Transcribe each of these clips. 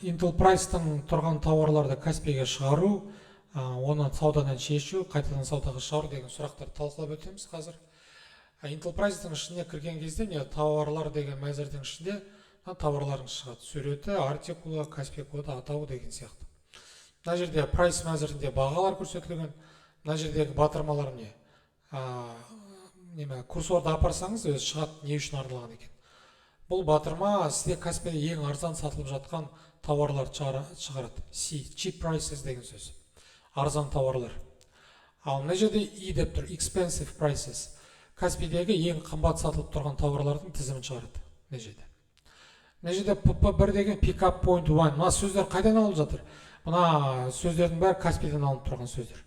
Intel Price-тың тұрған тауарларды Каспийге шығару, оны саудадан шешу, қайтадан саудаға шығару деген сұрақтарды талқылап өтеміз қазір. Intel Price-тың ішіне кірген кезде, міне, тауарлар деген мәзірдің ішінде мына тауарларыңыз шығады: суреті, артикулы, Каспий коды, атауы деген сияқты. Мына жерде price мәзірінде бағалар көрсетілген. Мына жердегі батырмалар, міне, неме, курсорды апарсаңыз, өзі шығады, не үшін арналған екен. Бұл батырма сізде Каспийде ең арзан сатылып жатқан тауарларды шығарады. C, cheap prices деген сөз, арзан тауарлар. Ал мына жерде E деп тұр, expensive prices, Каспийдегі ең қымбат сатылып тұрған тауарлардың тізімін шығарады мына жерде. Мына жерде PP1 деген pick up point one. Мына сөздер қайдан алып жатыр? Мына сөздердің бәрі Каспийден алынып тұрған сөздер.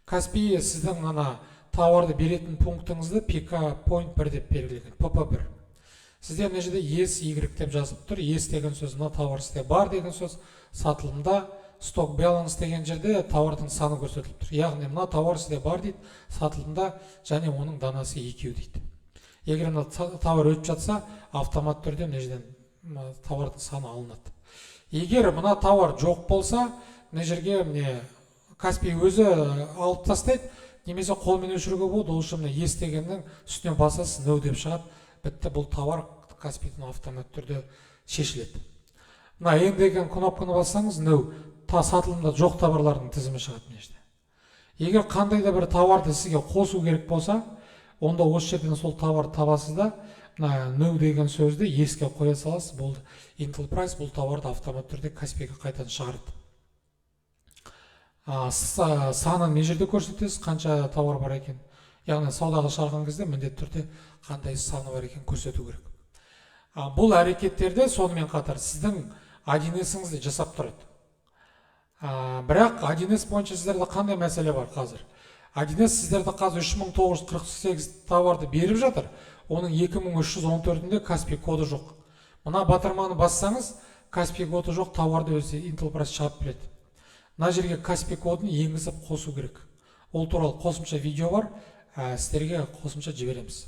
Каспий сіздің ана тауарды беретін пунктіңізді pick up point 1 деп белгілеген, PP1. Сізде мына жерде S, Y деп жазып тұр. S деген сөз мына тауар сізде бар деген сөз, сатылымда. Stock balance деген жерде тауардың саны көрсетіліп тұр, яғни мына тауар сізде бар дейді, сатылымда, және оның данасы екеу дейді. Егер мына тауар өтіп жатса, автомат түрде мына жерден мына тауардың саны алынады. Егер мына тауар жоқ болса, мына жерге, міне, Каспий өзі алып тастайды немесе қолмен өшіруге болады. Ол үшін мына S дегеннің үстінен басасыз, no деп шығады, бітті, бұл тауар Каспийден автомат түрде шешіледі. Мына N деген кнопканы бассаңыз, no, сатылымда жоқ товарлардың тізімі шығады мына жерде. Егер қандай да бір тауарды сізге қосу керек болса, онда осы жерден сол товарды табасыз да, мына no деген сөзді S-ке қоя саласыз, болды. Intel Price бұл тауарды автомат түрде Каспийге қайтадан шығарады. Санын мына жерде көрсетесіз, қанша тауар бар екен, яғни саудаға шығарған кезде міндетті түрде қандай саны бар екенін көрсету керек. Бұл әрекеттерді сонымен қатар сіздің 1С-іңіз де жасап тұрады. Бірақ 1С бойынша сіздерде қандай мәселе бар қазір? 1С сіздерде қазір 3948 товарды беріп жатыр, оның 2314-інде Каспий коды жоқ. Мына батырманы бассаңыз, Каспий коды жоқ товарды өзі Intel Price шығарып береді. Мына жерге Каспий кодын енгізіп қосу керек. Ол туралы қосымша видео бар, сіздерге қосымша жібереміз.